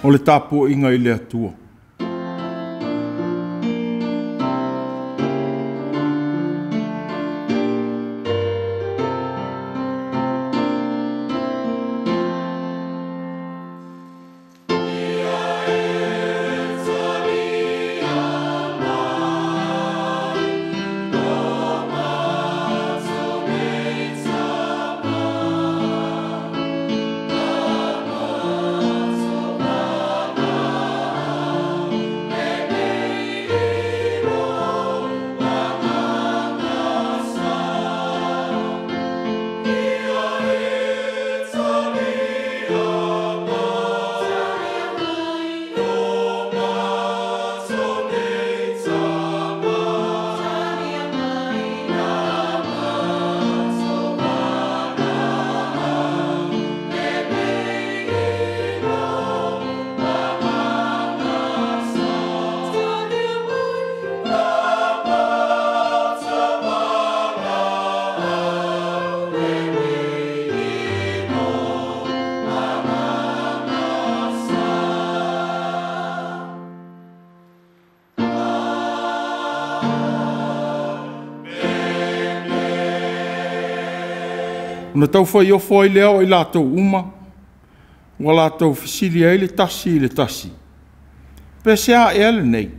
O le tapuaiga i le Atua. Ona taufai ofo ai lea o i latou uma, ua latou fesili ai le tasi i le tasi, pe sea ea lenei?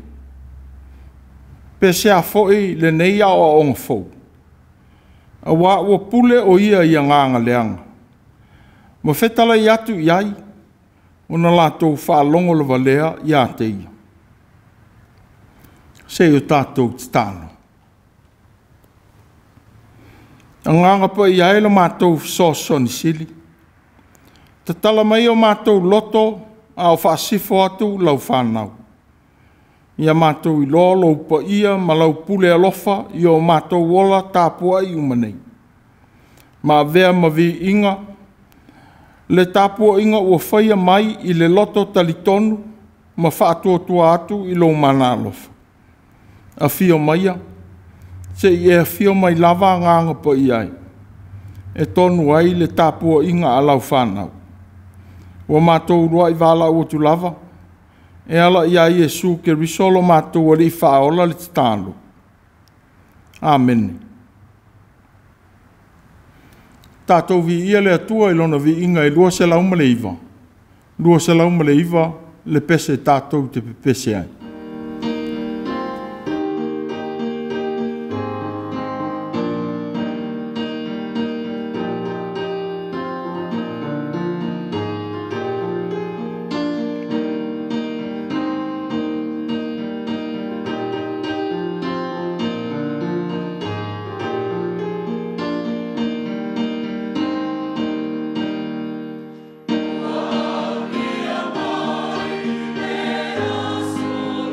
Pe sea foi lenei aoaoga fou? Auā ua pule o ia i agaga leaga, ma fetalai atu i ai, ona latou faalogo lava lea ia te ia. Se i o tatou tatalo. Agaga Paia e lo matou fesoasoani sili, tatala mai o matou loto a o faasifo atu lau fanau. Ia matou iloa lou paia ma lau pule alofa i o matou ola tapuai uma nei. Ma avea ma viiga le tapuaiga ua faia mai i le loto talitonu ma faatuatua atu i lou mana alofa. Afio maia, se i e afio mai lava Agaga Paia ai, e tonu ai le tapuaiga a lau fanau. Ua matou uluai valaau atu lava, e ala ia Iesu Keriso lo matou Alii Faaola le tatalo. Amene. Tatou viia le Atua i lona viiga e 209, 209 le pese tatou te pepese ai. Ua aulia mai le aso.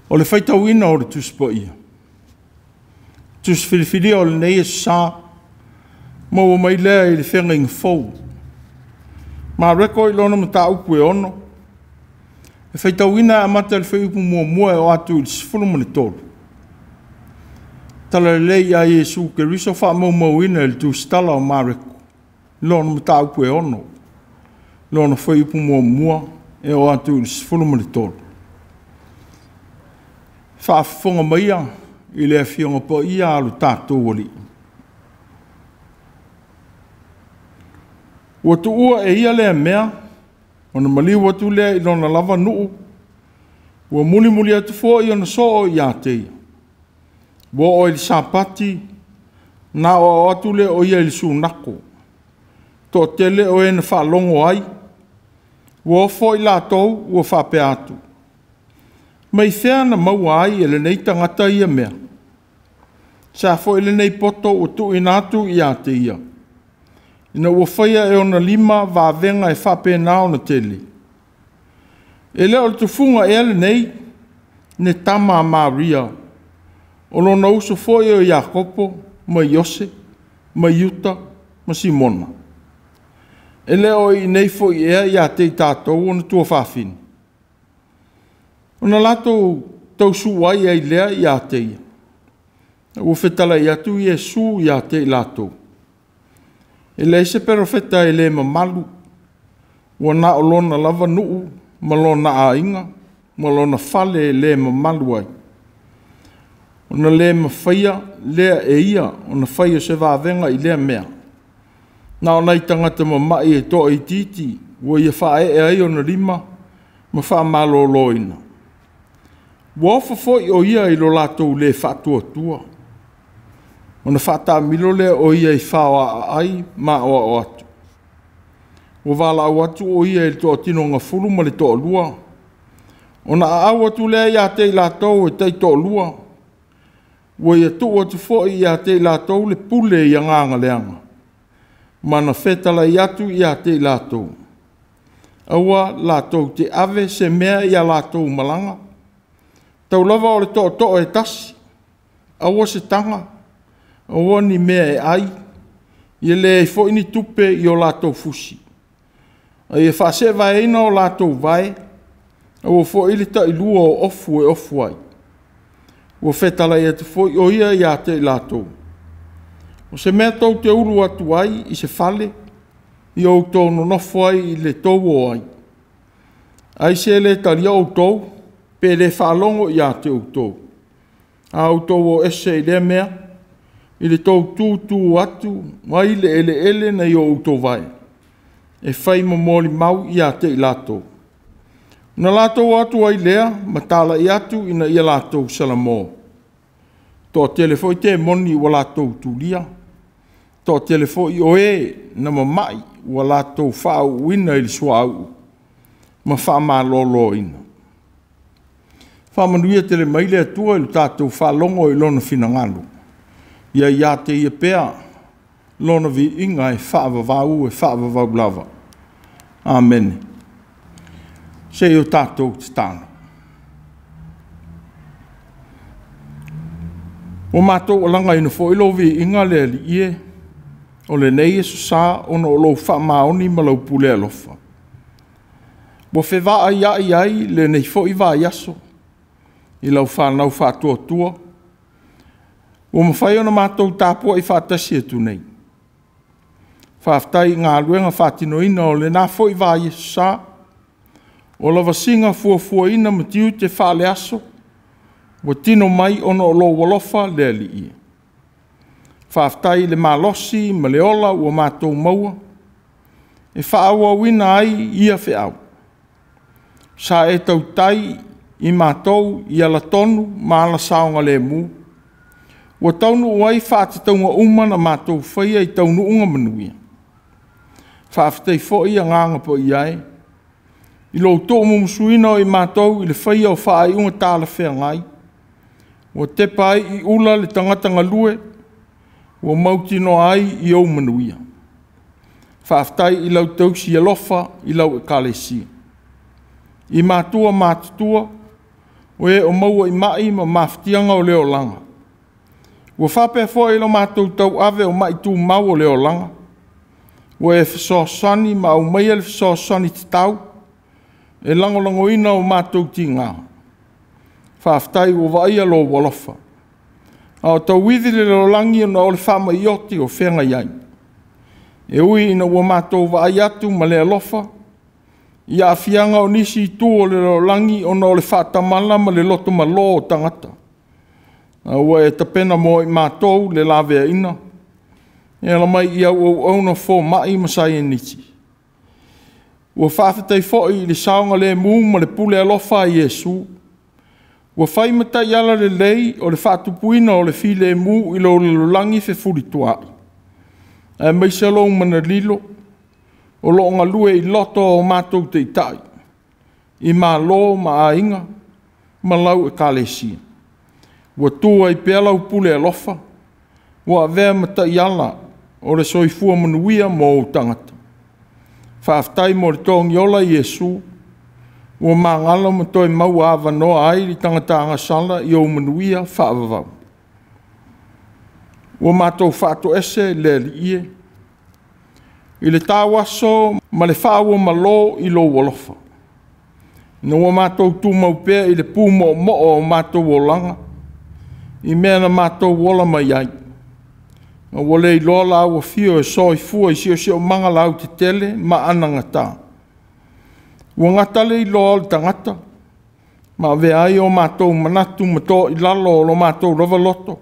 O le faitauina o le Tusi Paia, Tusi Filifilia o lenei Aso Sa, maua mai lea i le Feagaiga Fou. Mareko i lona mataupu e 6, e faitauina e amata i le fuaiupu 1 e oo atu i le 13. Talalelei ia Iesu Keriso faamaumauina i le Tusitala o Mareko, lona mataupu e 6, lona fuaiupu 1 e oo atu i le 13. Faafofoga maia i le Afioga Paia a lo tatou Alii. Ua tuua e ia lea mea, ona maliu atu lea i lona lava nuu, ua mulimuli atu foi ona soo ia te ia. Ua oo i le Sapati, na aoao atu lea o ia i le sunako. Toatele o e na faalogo ai, ua ofo i latou ua faapea atu, mai fea na maua ai e lenei tagata ia mea? Sa foi lenei poto ua tuuina atu ia te ia, ina ua faia e ona lima vavega e faapena ona tele. E le o le tufuga ea lenei, ne tama a Maria, o lona uso foi o Iakopo ma Iose ma Iuta ma Simona. E le o i inei foi ea ia te i tatou ona tuafafine. Ona latou tausuai ai lea ia te ia. Ua fetalai atu Iesu ia te i latou. E leai se perofeta e le mamalu, ua na o lona lava nuu ma lona aiga ma lona fale e le mamalu ai. Ona le mafaia lea e ia ona faia se vavega i lea mea. Na o nai tagata mama'i e toaitiiti ua ia faaee ai ona lima ma faamaloloina. Ua ofo foi o ia i lo latou le faatuatua. Ona faataamilo lea o ia i faoaaai ma aoao atu. Ua valaau atu o ia i le toatino gafulu ma le toalua. Ona aau atu lea ia te i latou e taitoalua. Ua ia tuu atu foi ia te i latou le pule i agaga leaga, ma na fetalai atu ia te i latou. Aua latou te ave se mea ia latou malaga, tau lava o le tootoo e tasi, aua se taga, aua ni mea e ai, ia leai foi ni tupe i o latou fusi. A ia faaseevaeina o latou vae, aua foi le tailua o ofu e ofu ai. Ua fetalai atu foi o ia ia te i latou. O se mea tou te ulu atu ai i se fale, ia outou nonofo ai i le tou o ai. Ai se le talia outou, pe le faalogo ia te outou. A outou o ese i lea mea, i le tou tutu atu mai le eleele nai o outou vae, e fai ma molimau ia te i latou. Na latou atu ai lea ma talai atu ina ia latou salamo. Toatele foi temoni ua latou tulia, toatele foi o e na mamai ua latou faauuina i le suauu ma faamaloloina. Faamanuia tele mai le Atua i le tatou faalogo i lona finagalo. Ia ia te ia pea lona viiga e faavavau e faavavau lava. Amene. Se i o tatou tatalo. Ua matou alagaina foi lou viiga le Alii e, o lenei Aso Sa ona o lou faamaoni ma lau pule alofa. Ua fevaaiai ai lenei foi vaiaso i lau fanau faatuatua. Ua mafai ona matou tapuai faatasi atu nei. Faafetai i galuega faatinoina o lena foi vaiaso sa, o lavasiga fuafuaina ma tiute faaleaso, ua tino mai ona o lou alofa le Alii. Faafetai i le malosi ma le ola ua matou maua, e faaauauina ai ia feau. Sa e tautai i matou i alatonu ma alasaogalemu, ua taunuu ai faatatauga uma na matou faia i taunuuga manuia. Faafetai foi agaga paia e, i lou tuumumusuina o i matou i le faia o faaiuga talafeagai, ua tepa ai i ula le tagata galue, ua mautinoa ai i ou manuia. Faafetai i lau tausi alofa i lau ekalesia. I matua matutua, O e o maua i ma'i ma mafatiaga o le olaga. Ua faapea foi lo matou tauave o ma'i tumau o le olaga. Ua e fesoasoani ma aumaia le fesoasoani tatau e lagolagoina o matou tiga. Faafetai ua vaaia lou alofa. A o tauivi le lalolagi ona o le faamai oti o feagai ai. E ui ina ua matou vaai atu ma le alofa i aafiaga o nisi itu o le lalolagi ona o le faatamala ma le lotomalo o tagata, a ua e tapena mo i matou le laveaiina e ala mai i au auauna fomai ma saienisi. Ua faafetai foi i le saogalemu ma le pule alofa a Iesu, ua fai ma taiala lelei o le faatupuina o le filemu i lou lalolagi fefulituaai, aemaise lou mana lilo o lo o galue i loto o matou taitai, i Malo ma aiga ma lau Ekalesia. Ua tu ai pea lau pule alofa, ua avea ma taiala o le soifua manuia mo ou tagata. Faafetai mo le togiola Iesu, ua magalo ma toe maua avanoa ai le tagata agasala i ou manuia faavavau. Ua matou faatoese le Alii e, i le tauaso ma le faauamalo i lou alofa, ina ua matou tumau pea i le pumoomoo o matou olaga, i mea na matou ola mai ai, ma ua le iloa la afio e soifua i siosiomaga lautetele ma anagata. Ua gata le iloa o le tagata, ma avea ai o matou manatu ma toa i lalo o lo matou lava loto,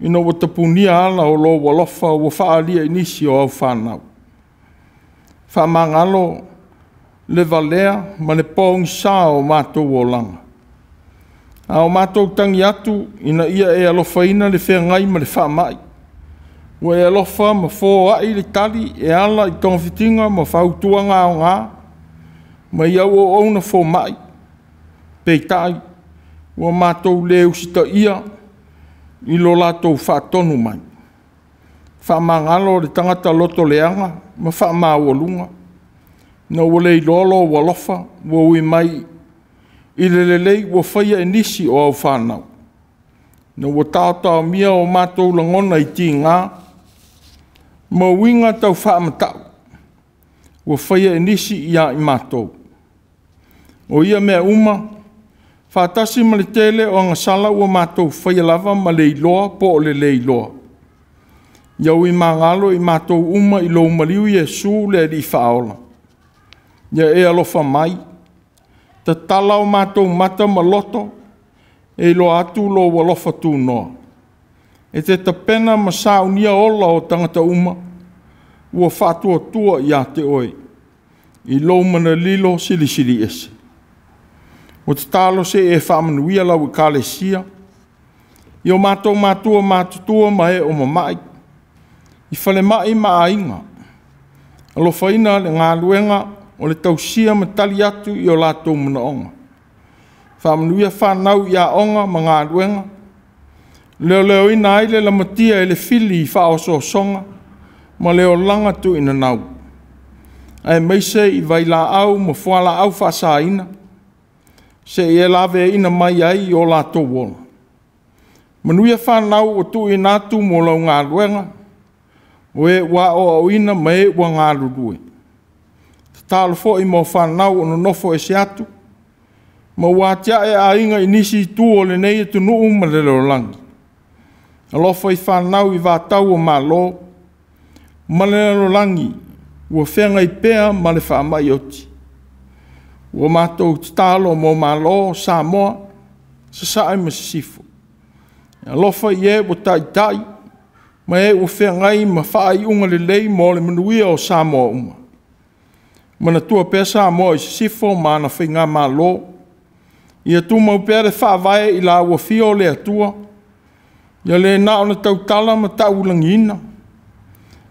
ina ua tapunia ala o lou alofa ua faaalia i nisi o au fanau. Faamagalo le valea ma le pogisa o matou olaga. A o matou tagi atu ina ia e alofaina le feagai ma le faamai, ua e alofa ma foai le tali e ala i togafitiga ma fautuaga aoga mai au auauna fomai. Peitai, ua matou le usitaia i lo latou faatonu mai. Faamagalo le tagata loto leaga ma faamaualuga, ina ua le iloa lou alofa, ua ui mai i le lelei ua faia e nisi o au fanau. Ina ua taotaomia o matou lagona i tiga ma uiga tau faamatau ua faia e nisi ia i matou. O ia mea uma, faatasi ma le tele o agasala ua matou faia lava ma le iloa po o le le iloa. Ia ui magalo i matou uma i lou maliu Iesu le Alii Faaola. Ia e alofa mai, tatala o matou mata ma loto, e iloa atu lou alofa tunoa. E te tapena ma saunia ola o tagata uma, ua faatuatua ia te oe, i lou manalilo silisili ese. Ua tatalo se i e faamanuia lau ekalesia, i o matou matua matutua ma e o mamai, i falemai ma aiga, alofaina le galuega o le tausia ma tali atu i o latou manaoga. Faamanuia fanau i aoga ma galuega, leoleoina ai le lamatia e le fili i faaosoosoga ma le olaga tuuinanau, aemaise i vailaau ma fualaau faasaina, seia laveaiina mai ai i o latou ola. Manuia fanau ua tuuina atu mo lau galuega, o e ua aoaoina ma e ua galulue. Tatalo foi mo fanau o nonofo ese atu, ma ua atiae aiga i nisi itu o lenei atunuu ma le lalolagi. Alofa i fanau i vatau o Malo ma le lalolagi ua feagai pea ma le faamai oti. Ua matou tatalo mo Malo o Samoa, Sasae ma Sisifo. Alofa i e ua taitai ma e ua feagai ma faaiuga lelei mo le manuia o Samoa uma. Manatua pea Samoa i Sisifo ma ana faigamalo, ia tumau pea le faavae i la ua fia o le Atua, ia le na ona tautala ma taulagiina,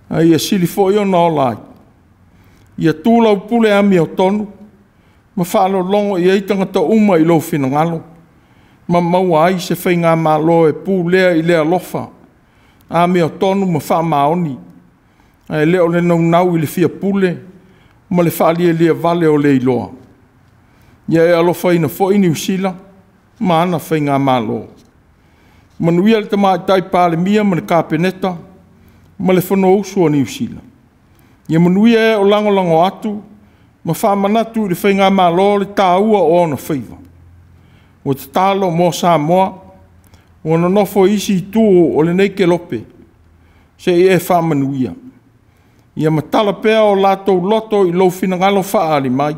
a ia sili foi ona ola ai. Ia tu lau pule amiotonu ma faalologo i ai tagata uma i lou finagalo, ma maua ai se faigamalo e pulea i le alofa, amiotonu ma faamaoni, ae le o le naunau i le fiapule ma le faalielie vale o le iloa. Ia e alofaina foi Niu Sila, ma ana faigamalo. Manuia le Tamaitai Palemia ma le Kapeneta ma le Fonousu a Niu Sila. Ia manuia e o lagolago atu ma faamanatu i le faigamalo le taua o ona faiva. Ua tatalo mo Samoa, ua nonofo i isi itu o lenei kelope, se i e faamanuia. Ia matala pea o latou loto i lou finagalo faaali mai,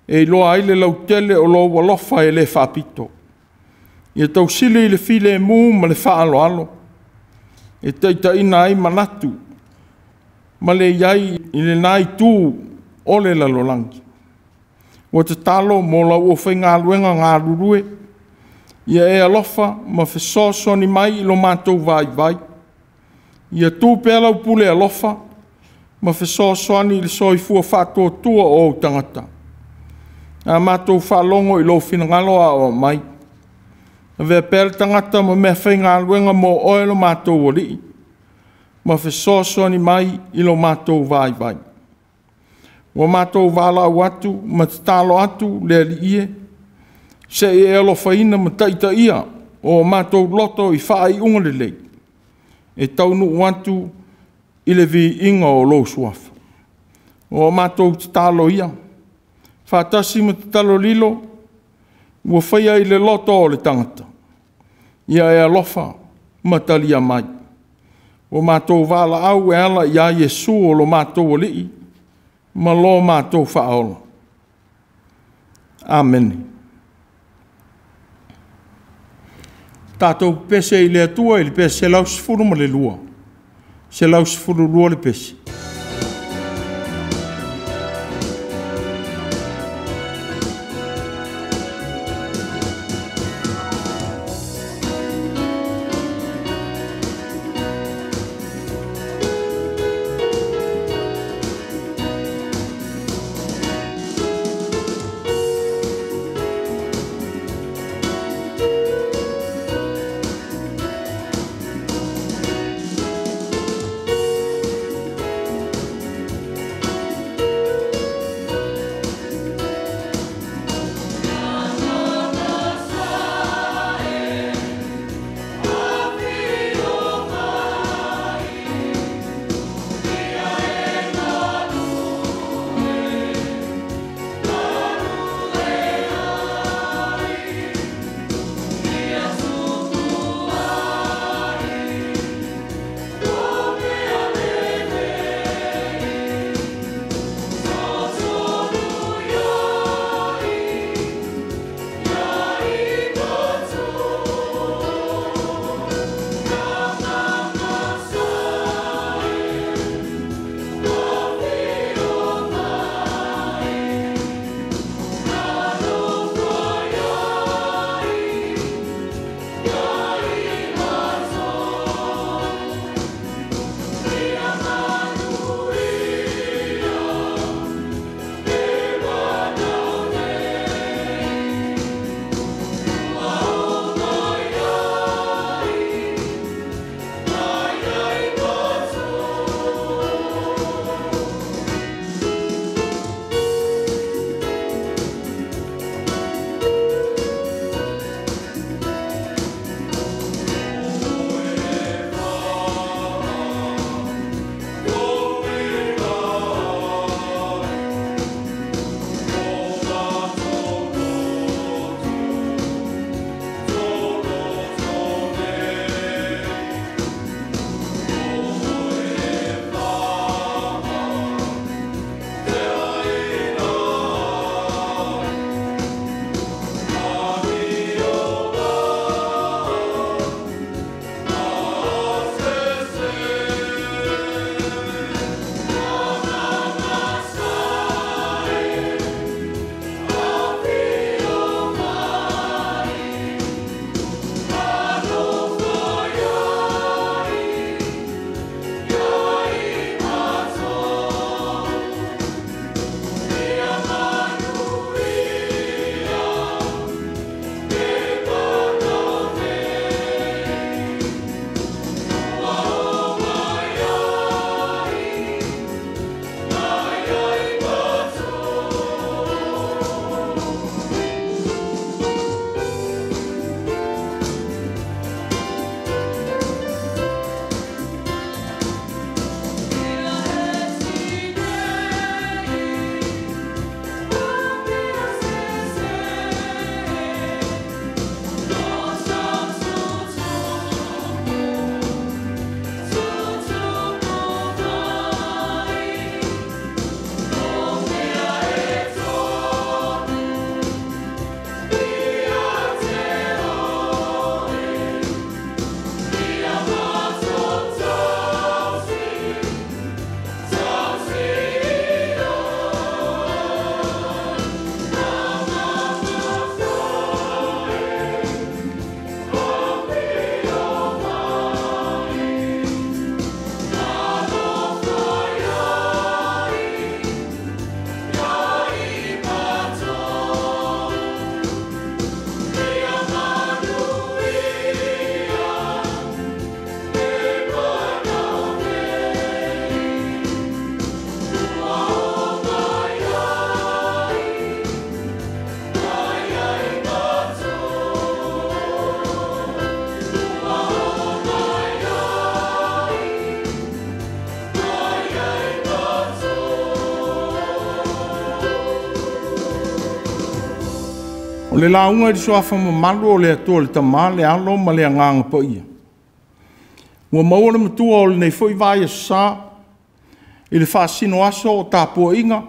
e iloa ai le lautele o lou alofa e le faapito. Ia tausili i le filemu ma le faaaloalo, e taitaiina ai manatu ma le i ai i lena itu o le lalolagi. Ua tatalo mo lau aufaigaluega galulue, ia e alofa ma fesoasoani mai i lo matou vaivai. Ia tu pea lau pule alofa ma fesoasoani i le soifua faatuatua o ou tagata. A matou faalogo i lou finagalo aoao mai, avea pea le tagata ma meafaigaluega mo oe lo matou Alii, ma fesoasoani mai i lo matou vaivai. Ua matou valaau atu ma tatalo atu le Alii e, se i e alofaina ma taitaia o matou loto i faaiuga lelei, e taunuu atu i le viiga o lou suafa. O matou tatalo ia, faatasi ma tatalo lilo ua faia i le loto o le tagata, ia e alofa ma talia mai. Ua matou valaau e ala ia Iesu o lo matou Alii ma lo matou Faaola. Amene. Tatou pese i le Atua i le pese 112, 112 le pese. O le lauga i le suafa mamalu o le Atua le Tama, le Alo ma le Agaga Paia, ua maua le matua o lenei foi vaiaso sa i le faasinoaso o tapuaiga.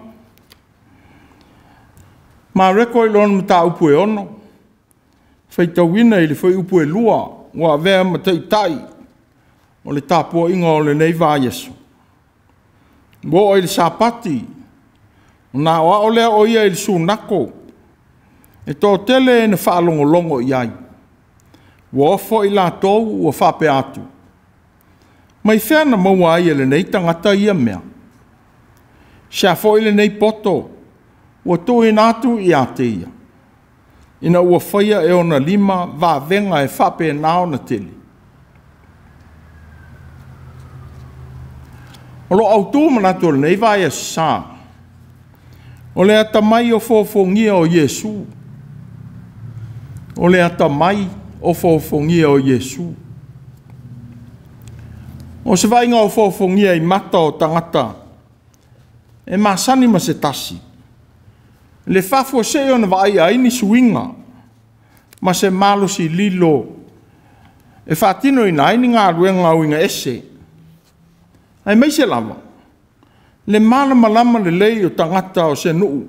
Mareko i lona mataupu e 6, faitauina i le fuaiupu e 2, ua avea ma taitai o le tapuaiga o lenei vaiaso. Ua oo i le Sapati, ona aoao lea o ia i le Sunako, e toatele ina faalogologo i ai. Ua ofo i latou ua faapea atu, mai fea na maua ai e lenei tagata ia mea? Se a foi lenei poto ua tuuina atu ia te ia, ina ua faia e ona lima vavega e faapena ona tele. O lo o autu manatu o lenei vaiaso sa, o le atamai ofoofogia o Iesu. O le atamai ofoofogia o Iesu. O se vaaiga ofoofogia i mata o tagata e masani ma se tasi, le faafuasei ona vaaia ai ni suiga ma se malosi lilo e faatinoina ai ni galuega uiga ese, aemaise lava le malamalama lelei o tagata o se nuu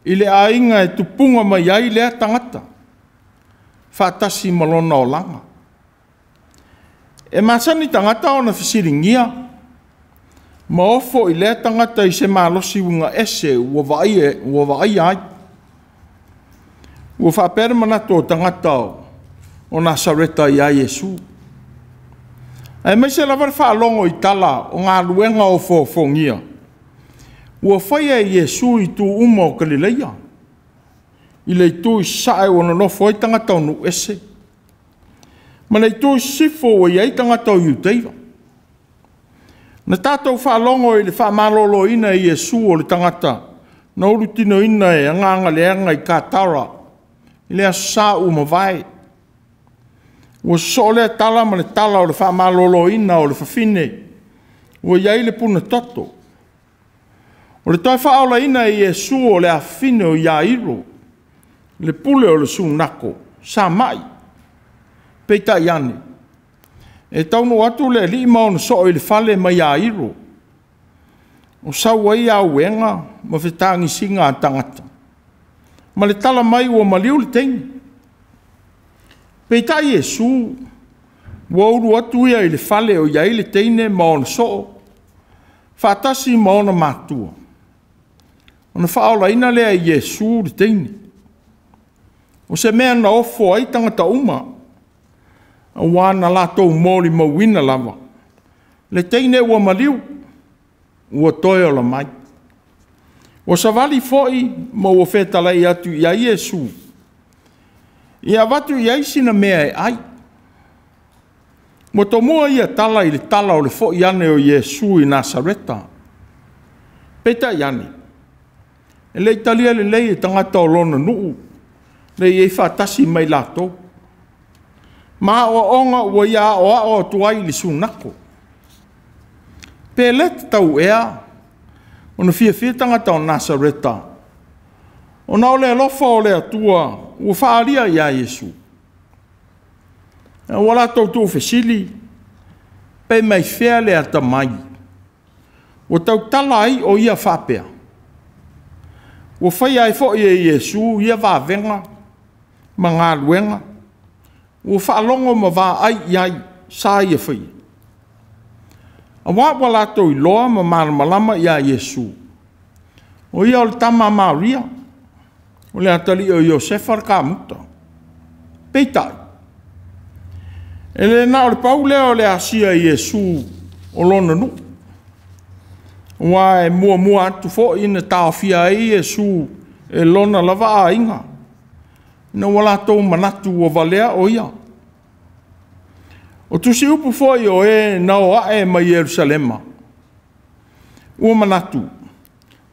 i le aiga e tupuga mai ai lea tagata faatasi ma lona olaga. E masani tagata ona fesiligia ma ofo i lea tagata i se malosi uiga ese ua vaaia ai. Ua faapea le manatu o tagata o Nasareta ia Iesu, aemaise lava le faalogo i tala o galuega ofoofogia ua faia e Iesu i itu uma o Galileia, i le itu i sasae ua nonofo ai tagata o nuu ese, ma le itu i sisifo ua i ai tagata o Iuteia. Na tatou faalogo i le faamaloloina e Iesu o le tagata na ulutinoina e agaga leaga i Katara i le aso Sa ua mavae. Ua sosoo lea tala ma le tala o le faamaloloina o le fafine ua i ai le puna toto. O le toe faaolaina e Iesu o le afafine o Iairo, le pule o le sunako, sa mai. Peitai ane, e taunuu atu le alii ma ona soo i le fale ma Iairo, o sau ai auega ma fetagisiga a tagata, ma le tala mai ua maliu le teine. Peitai Iesu, ua ulu atu ia i le fale o i ai le teine ma ona soo, faatasi ma ona matua, ona faaolaina lea e Iesu le teine. O se mea na ofo ai tagata uma, aua na latou molimauina lava le teine ua maliu, ua toe ola mai. Ua savali foi ma ua fetalai atu i ai Iesu, ia avatu i ai sina mea e ai. Ua tomua ia tala i le tala o le foi ane o Iesu i Nasareta. Peitai ane, e le i talia lelei e tagata o lona nuu, le i ai faatasi mai latou. Ma aoaoga ua ia aoao atu ai i le sunako. Pe le tatau ea ona fiafia tagata o Nasareta, ona o le alofa o le Atua ua faaalia ia Iesu. Ua latou tuufesili, pe mai fea le atamai ua tautala ai o ia faapea. Ua faia ai foi e Iesu ia vavega ma galuega, ua faalogo ma vaai i ai sa ia faia. Aua ua latou iloa ma malamalama ia Iesu, o ia o le tama a Maria, o le atalii o Iosefa le kamuta. Peitai, e le na o le pau lea o le asia e Iesu o lona nuu, aua e muamua atu foi na taofia ai Iesu e lona lava aiga, ina ua latou manatu ua valea o ia. O tusiupu foi o e na o ae mai Ierusalema, ua manatu,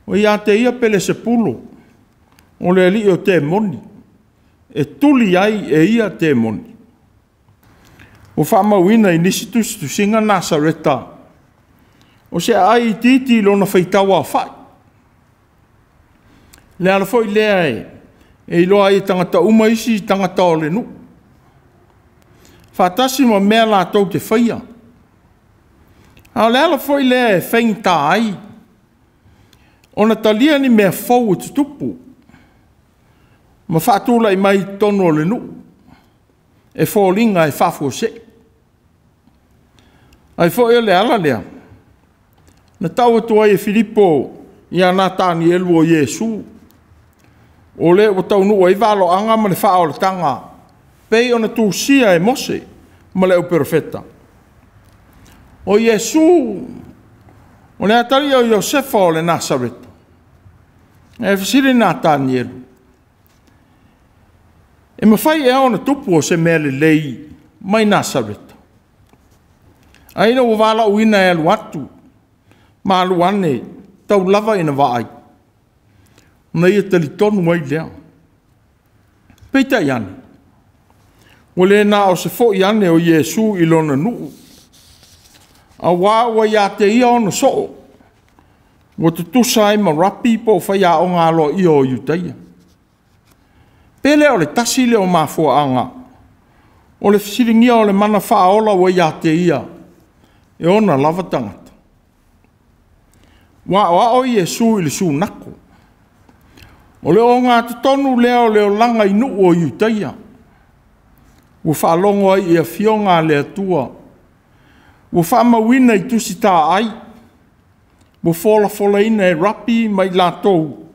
o ia te ia Pelesepulu, o le alii o temoni, e tuli ai e ia temoni. Ua faamauina i nisi tusitusiga Nasareta, o se aai itiiti i lona faitau aofai. Le ala foi lea E iloa ai e tagata uma isi tagata o le nuu. Faatasi ma mea latou te faia. A o le ala foi lea e faigata ai ona talia ni mea fou e tutupu ma faatulai mai i totonu o le nuu e foliga e faafuasei. Ai foi o le ala lea na tau atu ai e Filipo ia Natanielu o Iesu, o le ua taunuu ai valoaga ma le faaolataga pei ona tusia e Mose ma le auperofeta. O Iesu, o le atalii o Iosefa o le Nasareta. E fesili Natanielu, e mafai ea ona tupu o se mea lelei mai Nasareta? Ai ina ua valaauina e alu atu, ma alu ane, tau lava ina vaai, ona ia talitonu ai lea. Peitai ane, ua le na o se foi ane o Iesu i lona nuu, auā ua ia te ia ona soo, ua tutusa ai ma rapi po o faiaoga aloaia o Iutaia. Pe le o le tasi lea o mafuaaga o le fesiligia o le mana faaola ua ia te ia e ona lava tagata. Ua aoao Iesu i le sunako. O le ogatotonu lea o le olaga i nuu o Iutaia. Ua faalogo ai i afioga a le Atua, ua faamauina i tusi taai, ua folafolaina e rapi ma i latou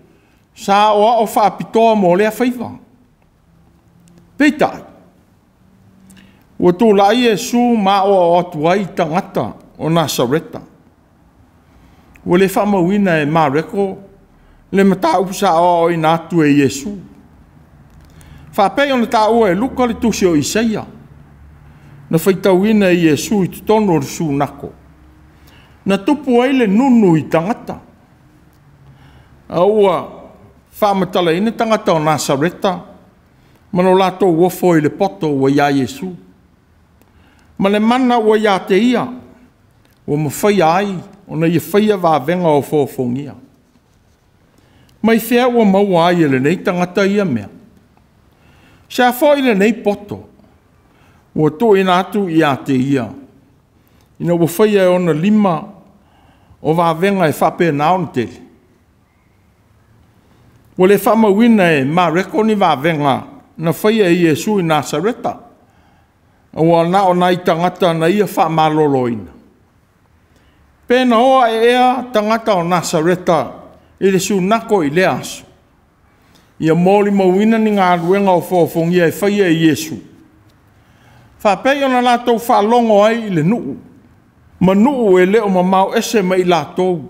sa aoao faapitoa mo lea faiva. Peitai, ua tulai Iesu ma aoao atu ai tagata o Nasareta. Ua le faamauina e Mareko le mataupu sa aoaoina atu e Iesu. Faapei ona taua e Luka le tusi o Isaia, na faitauina e Iesu i totonu o le sunako, na tupu ai le nunu i tagata, a ua faamatalaina tagata o Nasareta ma lo latou ofo i le poto ua ia Iesu, ma le mana ua ia te ia, ua mafaia ai ona ia faia vavega ofoofogia. Mai fea ua maua ai e lenei tagata ia mea? Se a foi lenei poto ua tuuina atu ia te ia, ina ua faia e ona lima o vavega e faapena ona tele. Ua le faamauina e Mareko ni vavega na faia e Iesu i Nasareta, ua na o nai tagata na ia faamaloloina. Pe na o ae ea tagata o Nasareta i le sunako i lea aso, ia molimauina ni galuega ofoofogia e faia e Iesu, faapei ona latou faalogo ai i le nuu, ma nuu e le o mamao ese ma i latou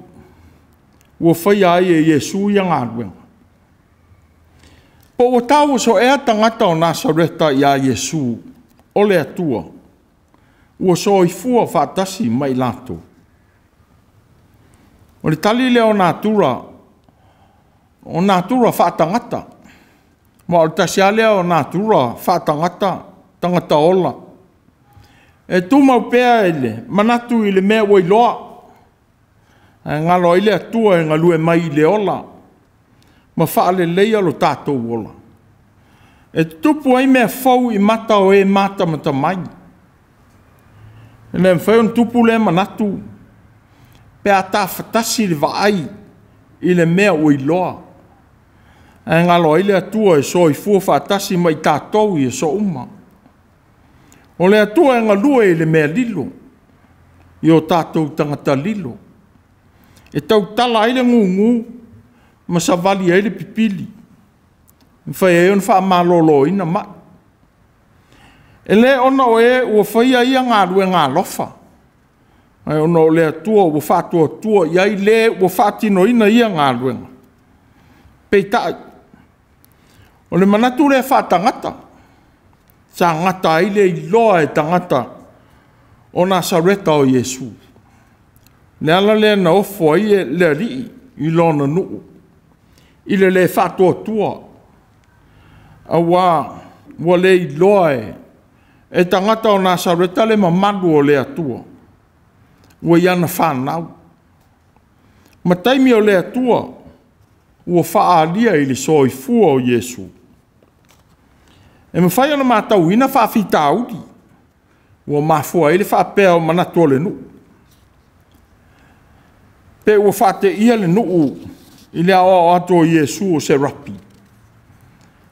ua faia ai e Iesu ia galuega. Po ua tau ea tagata o Nasareta ia Iesu, o le Atua, ua soifua faatasi ma i latou. O le tali lea o natura, o natura faatagata, ma o le tasi lava lea o natura faatagata, tagata ola. E tumau pea i le manatu i le mea ua iloa, ae galo ai le Atua e galue mai i le ola, ma faaleleia lo tatou ola. E tutupu ai mea fou i mata o e matamata mai. E le mafai ona tupu lea manatu pe a tafatasi le vaai i le mea ua iloa, ae galo ai le Atua e soifua faatasi ma i tatou i aso uma. O le Atua e galue i le mea lilo, i o tatou tagata lilo, e tautala ai le gugu ma savali ai le pipili, e mafai ai ona faamaloloina mai. E le ona o e ua faia ia galuega alofa, ae ona o le Atua ua faatuatua i ai le ua faatinoina ia galuega. Peitai, o le manatu lea faatagata, sa gata ai le iloa e tagata o Nasareta o Iesu. Le ala lea na ofo ai le alii i lona nuu, i le le faatuatua, auā ua le iloa e tagata o Nasareta le mamalu o le Atua ua i ana fanau. Ma taimi o le Atua ua faaalia i le soifua o Iesu. E mafai ona matauina faafitauli ua mafua ai le faapea o manatu o le nuu. Pe ua faateia le nuu i le aoao atu o Iesu o se rapi,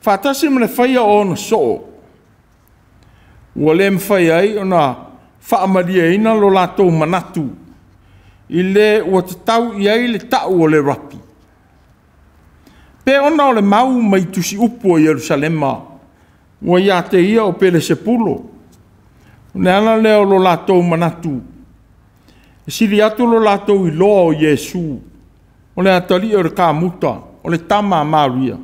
faatasi ma le faia o ona soo, ua le mafai ai ona faamalieina lo latou manatu i le ua tatau i ai le tau o le rapi. Pe ona o le mau mai tusiupu o Ierusalema ua ia te ia o Pelesepulo, o le ala lea o lo latou manatu, e sili atu lo latou iloa o Iesu, o le atalii o le kamuta, o le tama a Maria.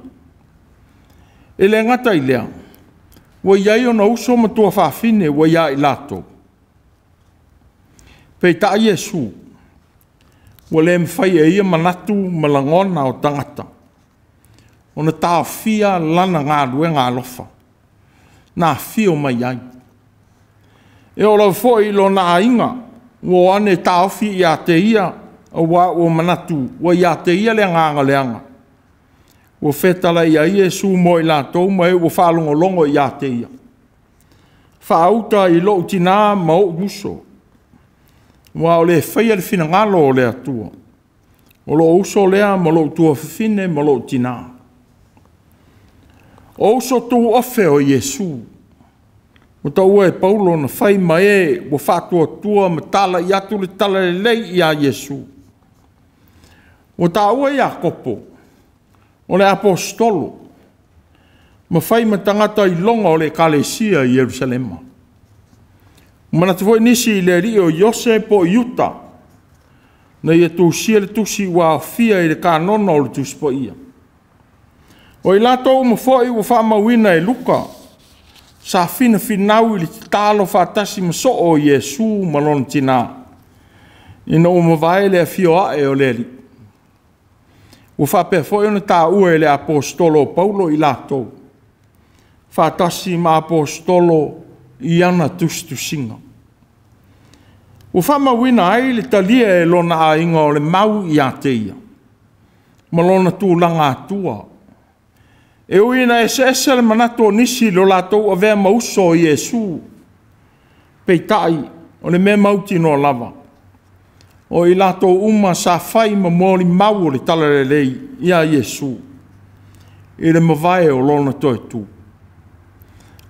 E le gata i lea, ua i ai ona uso ma tuafafine ua ia i latou. Peitai Iesu, ua le mafai e ia manatu ma lagona o tagata ona taofia lana galuega alofa na afio mai ai. E oo lava foi i lona aiga, ua o ane taofi ia te ia, aua ua manatu ua ia te ia le agaga leaga. Ua fetalai ai Iesu mo i latou ma e ua faalogologo ia te ia. Faauta i lou tina ma ou uso, aua o le faia le finagalo o le Atua, o lou uso lea ma lou tuafafine ma lou tina. O uso tuofe o Iesu, ua taua e Paulo na fai ma e ua faatuatua ma talai atu le talalelei ia Iesu. Ua taua Iakopo, o le aposetolo, ma fai ma tagata iloga o le ekalesia i Ierusalema. Ua manatu foi nisi i le alii o Iose po o Iuta, na ia tusia le tusi ua aofia i le kanona o le Tusi Paia. O i latou uma foi ua faamauina e Luka, sa finafinau i le tatalo faatasi ma soo o Iesu ma lona tina, ina ua mavae le afio ae o le Alii. Ua faapea foi ona taua e le aposetolo o Paulo i latou, faatasi ma aposetolo i ana tusitusiga. Ua faamauina ai le talia e lona aiga o le mau ia te ia, ma lona tulaga atua. E ui ina eseese le manatu o nisi i lo latou avea ma uso o Iesu, peitai o le mea mautinoa lava, o i latou uma sa fai ma molimau o le talalelei ia Iesu i le mavae o lona toe tu.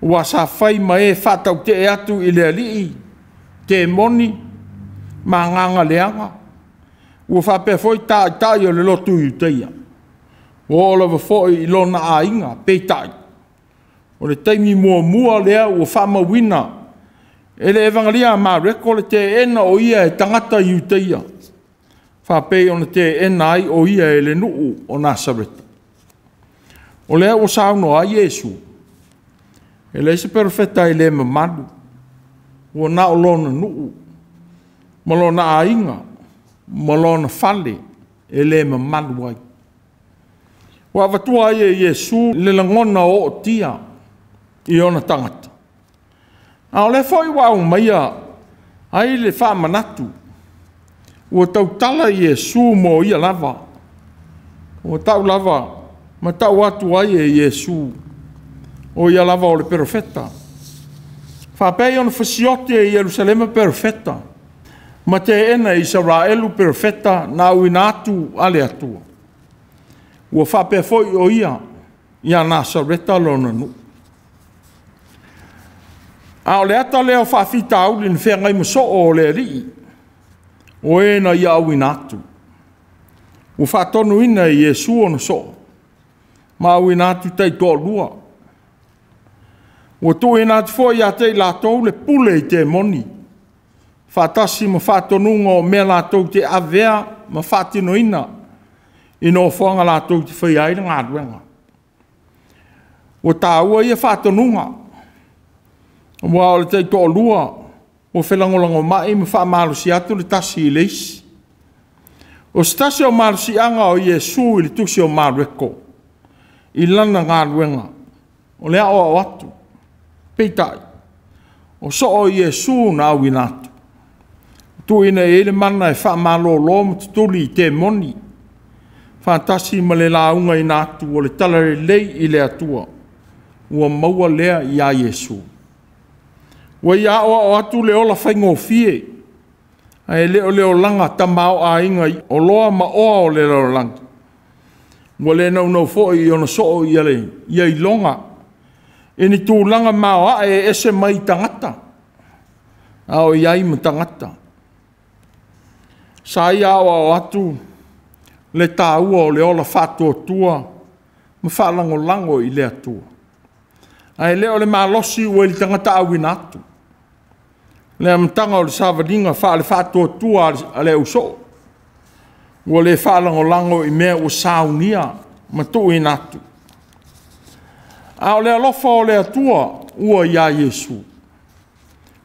Ua sa fai ma e faatautee atu i le Alii, temoni ma agaga leaga, ua faapea foi taitai o le lotu Iutaia, ua oo lava foi i lona aiga. Peitai, o le taimi muamua lea ua faamauina e le Evagalia a Mareko le teena o ia e tagata Iutaia, faapei ona teena ai o ia e le nuu o Nasareta. O lea ua saunoa ai Iesu, e leai se perofeta e le mamalu, ua na o lona nuu ma lona aiga ma lona fale e le mamalu ai. Ua avatua ai e Iesu le lagona o ootia i ona tagata. A o lea foi ua aumaia ai le faamanatu, ua tautala Iesu mo ia lava, ua tau lava ma tau atu ai e Iesu, o ia lava o le perofeta. Faapea ona fasioti e Ierusalema perofeta, ma teena e Isaraelu perofeta na auina atu a le Atua. Ua faapea foi o ia ia Nasareta lona nuu. A o le ata lea o faafitauli na feagai ma soo o le Alii, o e na ia auina atu. Ua faatonuina e Iesu ona soo, ma auina atu taitoalua. Ua tuuina atu foi ia te i latou le pule i temoni, faatasi ma faatonuga o mea latou te avea ma faatinoina i nofoaga latou te faia ai le galuega. Ua taua ia faatonuga, aua o le taitoalua ua felagolagomai ma faamalosi atu le tasi i le isi. O se tasi o malosiaga o Iesu i le tusi o Mareko i lana galuega, o le aoao atu. Peitai, o soo o Iesu na auina atu, tuuina i ai le mana e faamalolo ma tutuli i temoni, faatasi ma le laugaina atu o le talalelei i le Atua ua maua lea iā Iesu. Ua ia aoao atu le ola faigofie, ae le o le olaga tamaoaiga i oloa ma oa o le lalolagi. Ua le naunau foi ona soo ia iloga i ni tulaga maoae e ese mai tagata, a o i ai ma tagata. Sa ia aoao atu le taua o le ola faatuatua ma faalagolago i le Atua, ae le o le malosi ua i le tagata auina atu. Le amataga o le savaliga faale-faatuatua a le ausoo, ua le faalagolago i mea ua saunia ma tuuina atu. A o le alofa o le Atua ua ia Iesu,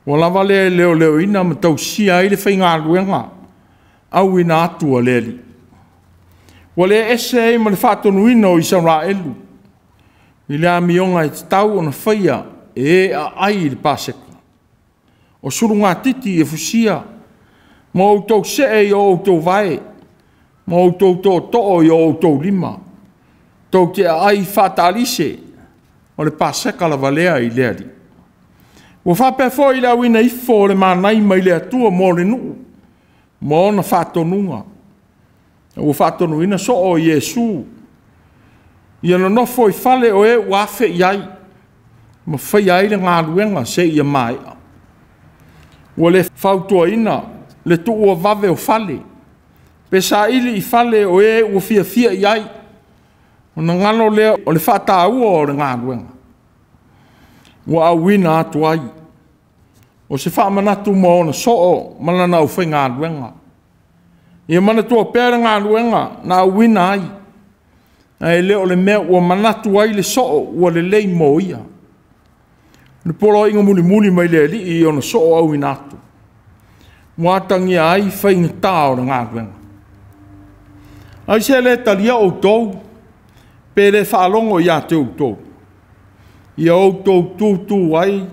ua lava lea e leoleoina ma tausia ai le faigaluega auina atu a le Alii. Ua le ese ai ma le faatonuina o Isaraelu i le amioga e tatau ona faia e e aai i le Paseka. O sulugatiti e fusia, ma outou see i o outou vae, ma outou tootoo i o outou lima, tou te aai faataalise, o le Paseka lava lea i le Alii. Ua faapea foi i le auina ifo o le manai mai le Atua mo le nuu, ma ona faatonuga. Ua faatonuina soo e Iesu, ia nonofo i fale o e ua afe i ai, ma faia ai le galuega seia maea. Ua le fautuaina le tuua vave o fale, pe saili i fale o e ua fiafia i ai, ona galo lea o le faataua o le galuega ua auina atu ai. O se faamanatu mo ona soo ma lana aufaigaluega. Ia manatua pea le galuega na auina ai, ae le o le mea ua manatu ai le soo ua lelei mo ia. Le poloaiga mulimuli mai le Alii i ona soo auina atu, ua atagia ai faigata o le galuega. Ai se le talia outou, pe le faalogo ia te outou, ia outou tutu ai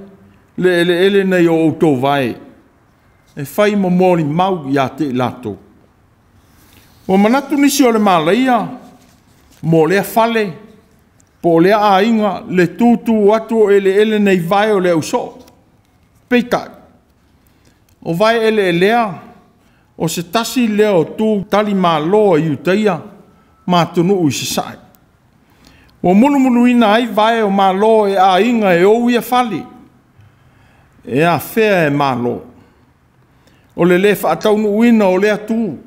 le eleele nai o outou vae, e fai ma molimau ia te i latou. Ua manatu nisi o le malaia mo lea fale, po o lea aiga, le tutu atu o eleele nei vae o le ausoo. Peitai, o vae eleelea, o se tasi lea o tu talimalo a Iutaia ma atunuu i sasae. Ua mulumuluina ai vae o malo e aiga e ou ia fale, e afea e malo. O le le faataunuuina o lea tu,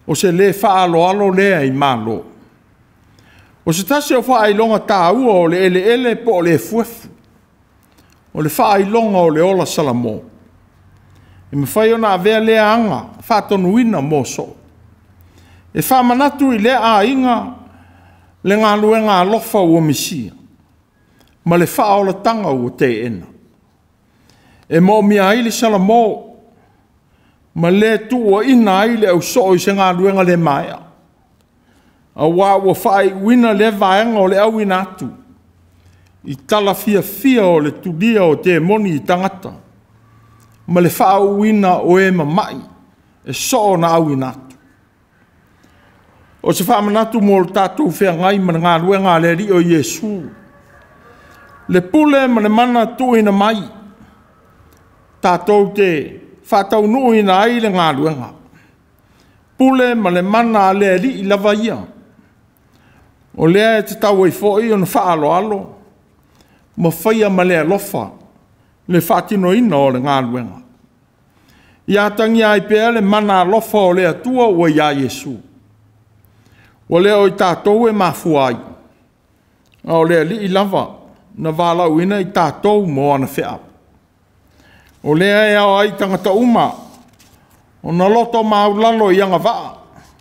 o se le faaaloalo lea i malo. O se tasi o faailoga taua o le eleele po o le efuefu, o le faailoga o le ola salamo. E mafai ona avea lea aga faatonuina mo soo. E faamanatu i lea aiga le galuega alofa ua misia, ma le faaolataga ua teena. E moomia ai le salamo, ma le tuuaina ai le ausoo i se galuega le maea, aua ua faaiuina lea vaega o le auina atu i tala fiafia o le tulia o temoni i tagata, ma le faauuina o e mamai e soo na auina atu. O se faamanatu mo le tatou feagai ma le galuega a le Alii o Iesu, le pule ma le mana tuuina mai, tatou te faataunuuina ai le galuega. Pule ma le mana a le Alii lava ia. O lea e tatau ai foi ona faaaloalo ma faia ma le alofa le faatinoina o le galuega. Ia atagia ai pea le mana alofa o le Atua ua ia Iesu. Ua le o i tatou e mafua ai, a o le Alii lava na valaauina i tatou mo ana feau. O lea e ao ai tagata uma ona loto maulalo i agavaa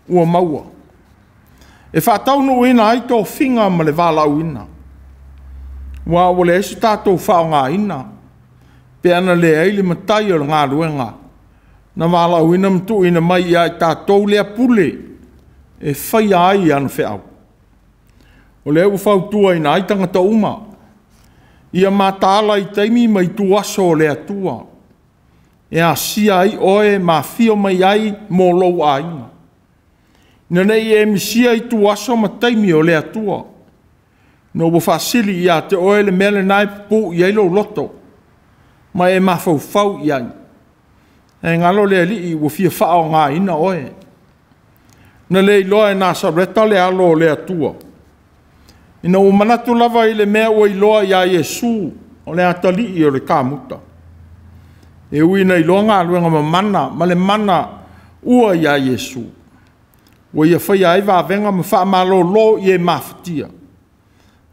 ua maua, e faataunuuina ai tofiga ma le valaauina. Ua leai se tatou faaaogaina, pe ana leai le matai o le galuega na valaauina ma tuuina mai ia i tatou lea pule e faia ai ana feau. O lea ua fautuaina ai tagata uma, ia mataala i taimi ma ituaso o le Atua, e asia ai oe ma afio mai ai mo lou aiga, ina ne i e misia ituaso ma taimi o le Atua. Ina ua faasili ia te oe le mea lena e pupuu i ai lou loto, ma e mafaufau i ai, ae galo le Alii ua fia faaaogaina oe. Na le iloa e Nasareta le alo o le Atua, ina ua manatu lava i le mea ua iloa ia Iesu o le atalii o le kamuta. E ui ina iloa galuega mamana ma le mana ua ia Iesu, ua ia faia ai vavega ma faamalolo i e mafatia,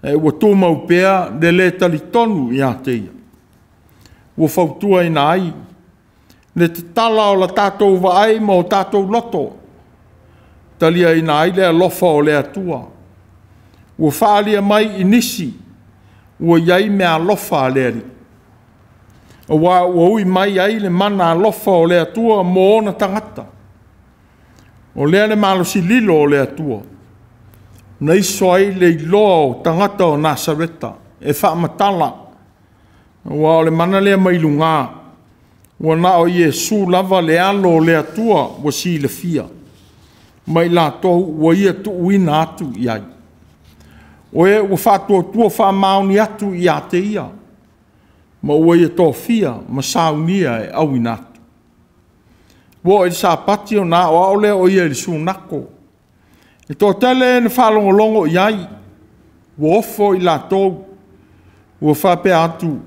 ae ua tumau pea le le talitonu ia te ia. Ua fautuaina ai le tatala o la tatou vaai ma o tatou loto, taliaina ai le alofa o le Atua, ua faaalia mai i nisi ua i ai meaalofa a le Alii, aua ua ui mai ai le mana alofa o le Atua mo ona tagata. O lea le malosi lilo o le Atua, na iso ai le iloa o tagata o Nasareta e faamatala, aua o le mana lea mai luga, ua na o Iesu lava le alo o le Atua ua silafia, ma i latou ua ia tuuina atu i ai. O e ua faatuatua faamaoni atu ia te Ia, ma ua ia tofia ma saunia e auina atu. Ua oo i le Sapati ona aoao lea o ia i le sunato. E toatele e na faalogologo i ai, ua ofo i latou, ua faapea atu,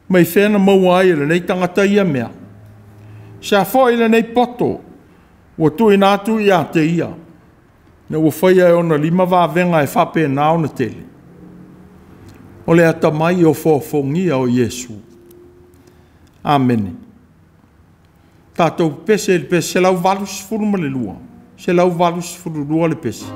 mai fea na maua ai e lenei tagata ia mea? Se a foi lenei poto ua tuuina atu ia te ia, ina ua faia e ona lima vavega e faapena ona tele? O le atamai i ofoofogia o Iesu. Amene. Tatou pese i le pese 182, 182 le pese.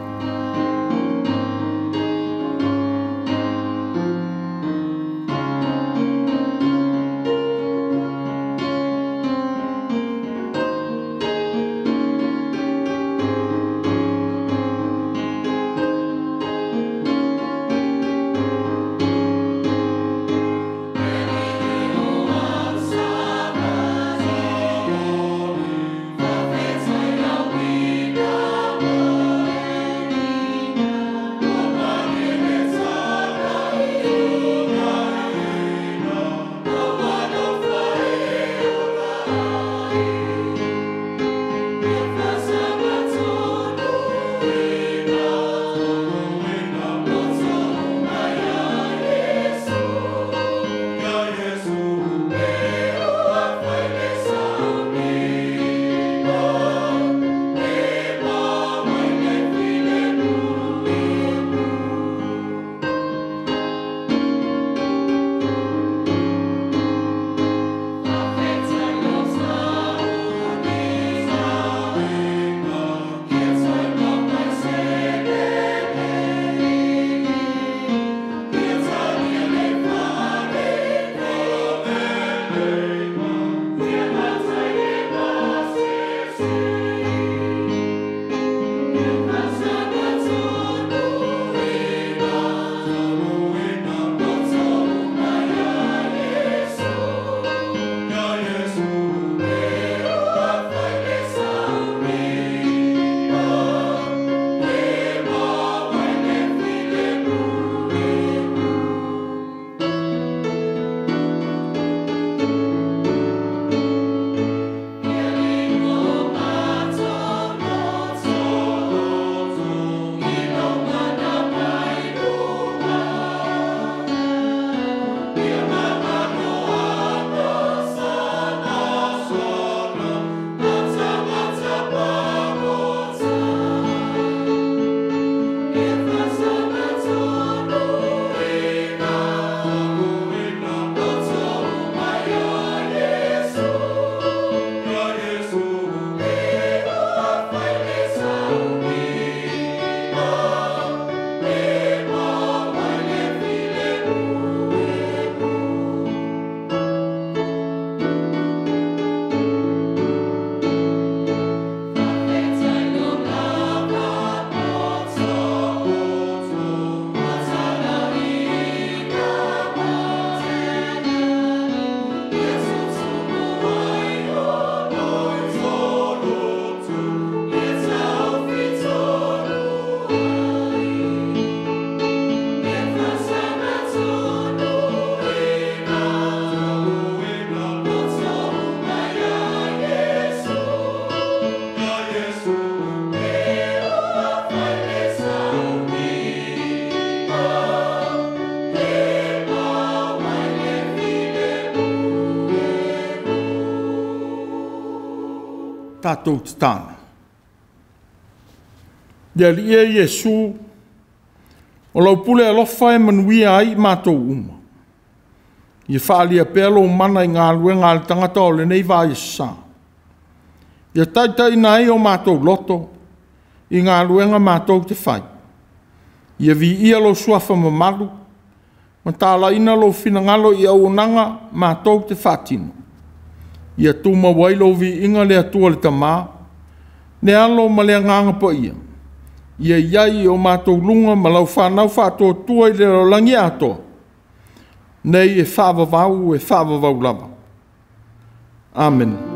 Tatou tatalo. Le Alii e Iesu, o lau pule alofa e manuia ai i matou uma. Ia faaalia pea lou mana i galuega a le tagata o lenei vaiaso sa. Ia taitaiina ai o matou loto i galuega matou te fai. Ia viia lou suafa mamalu ma talaina lou finagalo i auaunaga matou te faatino. Ia tumau ai lou viiga le Atua le Tama, le Alo ma le Agaga Paia, ia i ai i o matou luga ma lau fanau faatuatua i le lalolagi atoa, nei e faavavau e faavavau lava. Amene.